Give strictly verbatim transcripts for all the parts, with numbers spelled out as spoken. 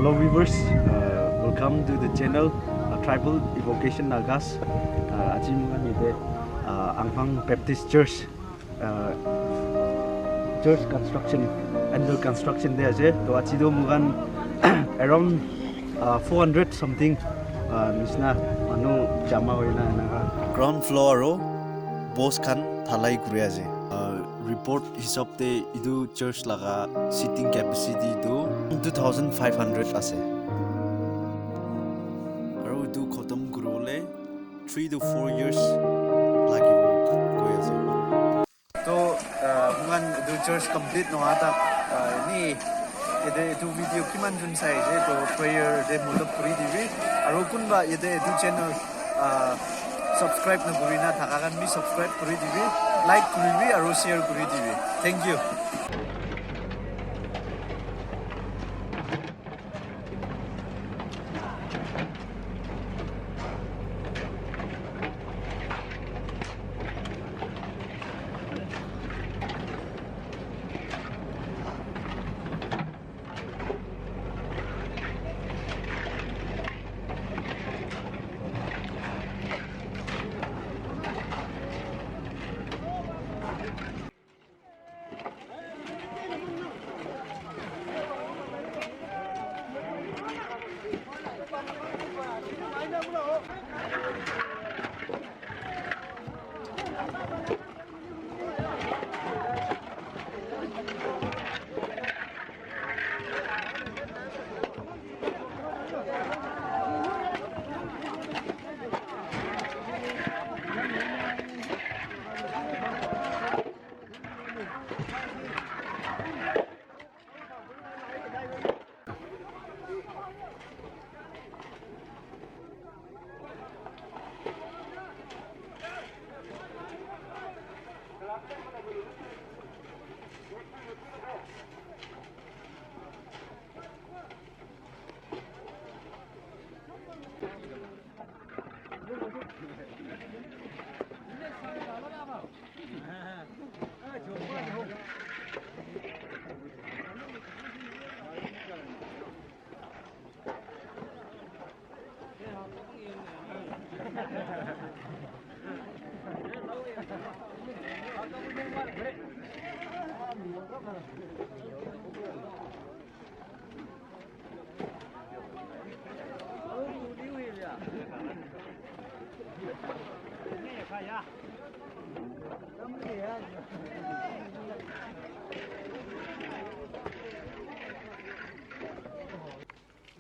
Hello viewers, uh, welcome to the channel, uh, Tribal Evocation Nagas. Uh, aji moikhan yate, uh, Angphang Baptist Church, uh, church construction, under construction te ase. To aji to moikhan around, uh, four hundred something, uh, nisna manu jama hoina enaka. Ground floor aro boss khan dhalai kuri ase. Uh, report hisab te etu church laga seating capacity tu two thousand five hundred ase. Aru etu khotom kuribole three to four years lagibo koi ase. To, uh, moikhan etu church complete nohoa tak, uh, ni yate etu video kiman jun sai ase, to prayer te modot kuri dibi. Aru kunba yate etu channel, uh, subscribe na kuri na thaka khan bi subscribe kuri dibi, like kuri bi, aru share kuri dibi. Thank you.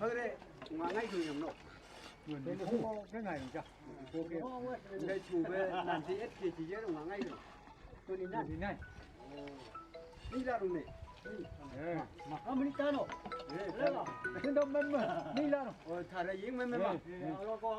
Magre, ngangai tu yang no. Ngai tu be nanti et ke ti ye ngangai tu. Twenty nine. Twenty nine. Oh. Ni la ru ne. Eh. Ma, ah, mani tano. Eh, tano. Tendo mama. Ni la ru. Oh, thara ying mama ma. Eh, eh. Alo ko.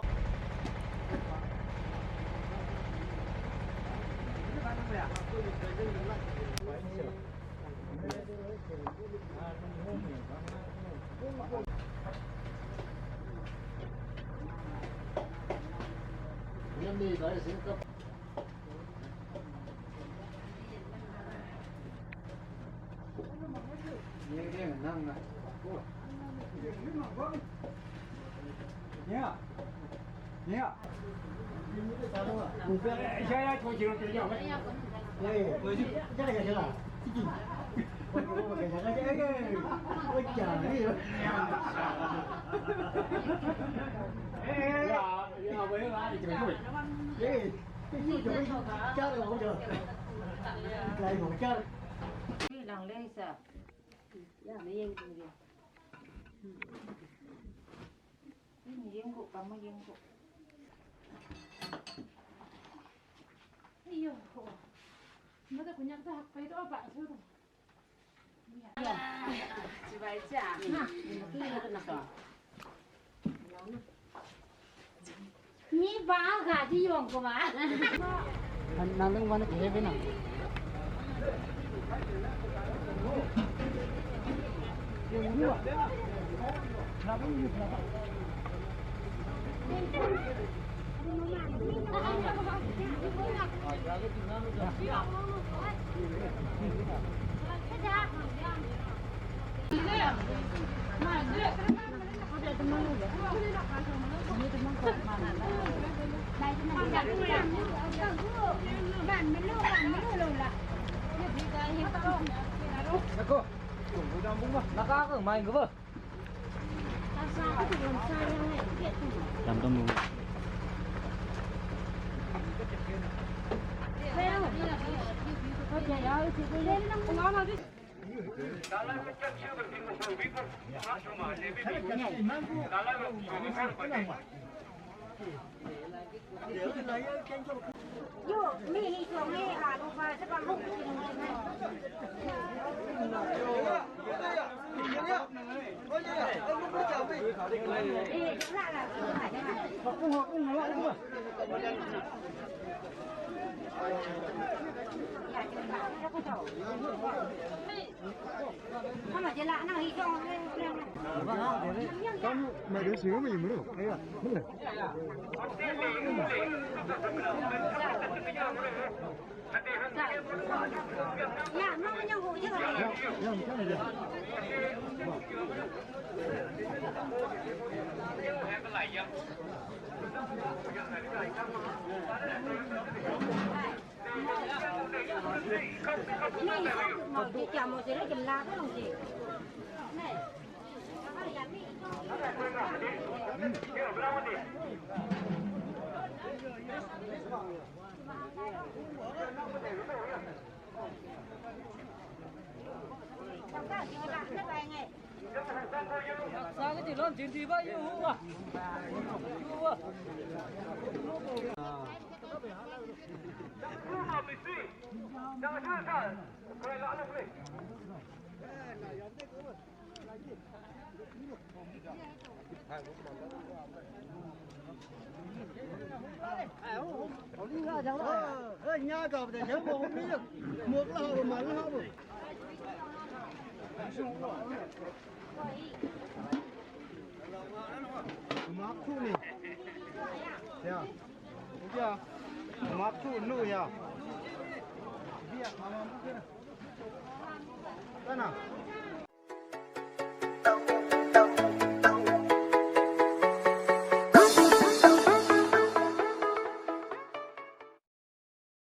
Ni ba ga ji yong ko ma. Nang dong mana kaya bena. Nakaka, main ke ba? Lam tam lu. Sa cái gì lon chín thì bao nhiêu hũ à? Hũ à? Mak thu ni. Ya. Ya. Mak thu nu ya.